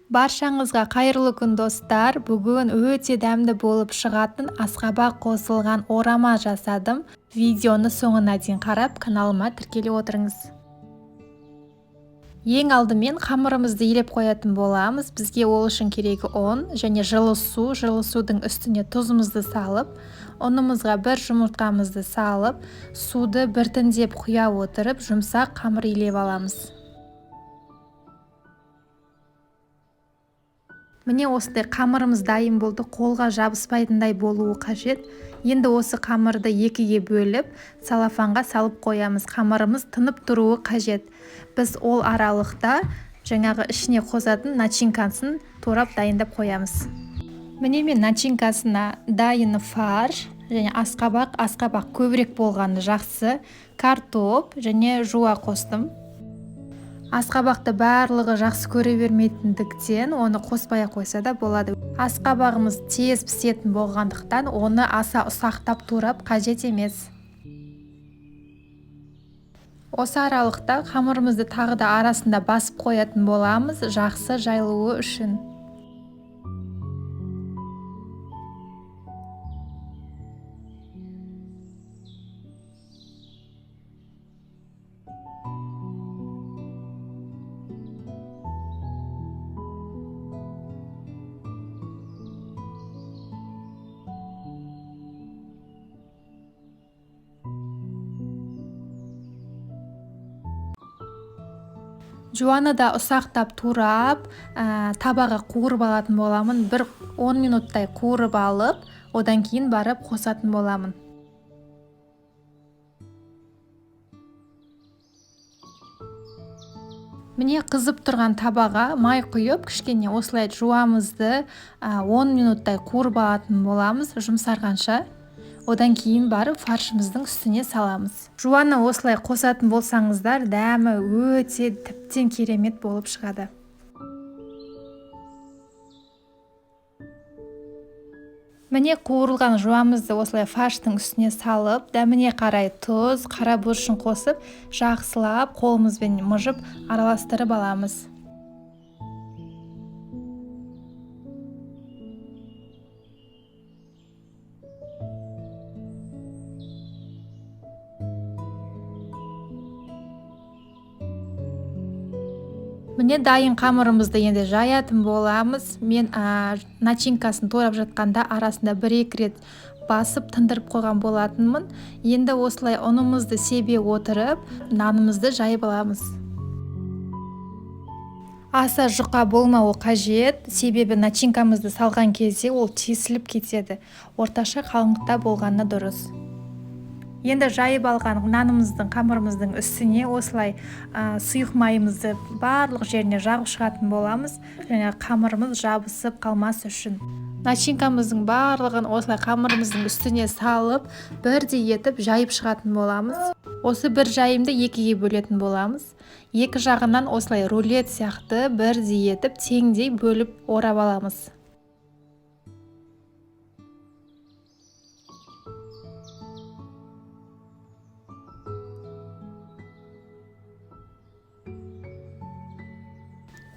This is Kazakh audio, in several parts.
Баршаңызға қайырлы күн, достар! Бүгін өте дәмді болып шығатын асқабақ қосылған орама жасадым. Видеоны соңына дейін қарап, каналыма тіркеле отырыңыз. Ең алдымен қамырымызды елеп қоятын боламыз. Бізге ол үшін керегі ұн және жылы су. Жылы судың үстіне тұзымызды салып, ұнымызға бір жұмыртқамызды салып, суды біртіндеп құя отырып, жұмсақ қамыр илеп аламыз. Міне, осындай қамырымыз дайын болды. Қолға жабыспайтындай болуы қажет. Енді осы қамырды екіге бөліп, целлофанға салып қоямыз. Қамырымыз тынып тұруы қажет. Біз ол аралықта жаңағы ішіне қосатын начинкасын турап дайындап қоямыз. Міне, мен начинкасына дайын фарш және асқабақ, асқабақ көбірек болғаны жақсы, картоп және жуа қостым. Асқабақты барлығы жақсы көре бермейтіндіктен, оны қоспай ақ қойса да болады. Асқабағымыз тез пісетін болғандықтан, оны аса ұсақтап турап қажет емес. Осы аралықта қамырымызды тағы да арасында басып қоятын боламыз, жақсы жайылуы үшін. Жуаны да ұсақтап турап, табаға қуырып алатын боламын. Бір 10 минуттай қуырып алып, одан кейін барып қосатын боламын. Міне, қызып тұрған табаға май құйып, кішкене осылай жуамызды 10 минуттай қуырып алатын боламыз жұмсарғанша. Одан кейін барып фаршымыздың үстіне саламыз. Жуаны осылай қосатын болсаңыздар, дәмі өте тіптен керемет болып шығады. Міне, қуырылған жуамызды осылай фарштың үстіне салып, дәміне қарай тұз, қара бұрышын қосып, жақсылап қолымызбен мыжып араластырып аламыз. Міне, дайын қамырымызды енді жаятын боламыз. Мен начинкасын турап жатқанда арасында бір-екі рет басып тындырып қойған болатынмын. Енді осылай ұнымызды себе отырып, нанымызды жайып аламыз. Аса жұқа болмауы қажет, себебі начинкамызды салған кезде ол тесіліп кетеді. Орташа қалыңдықта болғаны дұрыс. Енді жайып алған нанымыздың, қамырымыздың үстіне осылай сұйық майымызды барлық жеріне жағып шығатын боламыз, және қамырымыз жабысып қалмас үшін. Начинкамыздың барлығын осылай қамырымыздың үстіне салып, бірдей етіп жайып шығатын боламыз. Осы бір жайымды екіге бөлетін боламыз. Екі жағынан осылай рулет сияқты бірдей етіп теңдей бөліп орап аламыз.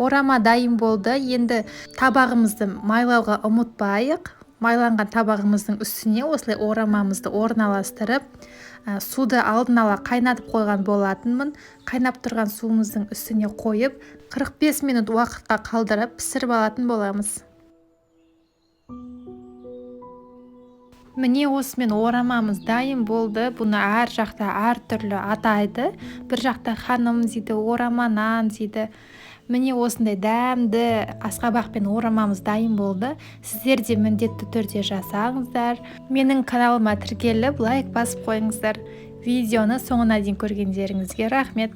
Орама дайын болды. Енді табағымызды майлауға ұмытпайық. Майланған табағымыздың үстіне осылай орамамызды орналастырып, суды алдын ала қайнатып қойған болатынмын. Қайнап тұрған суымыздың үстіне қойып, 45 минут уақытқа қалдырып пісіріп алатын боламыз. Міне, осымен орамамыз дайын болды. Бұны әр жақта әртүрлі атайды. Бір жақта ханым дейді, орама нан дейді. Міне, осындай дәмді асқабақпен орамамыз дайын болды. Сіздер де міндетті түрде жасаңыздар. Менің каналыма тіркеліп, лайк басып қойыңыздар. Видеоны соңына дейін көргендеріңізге рахмет.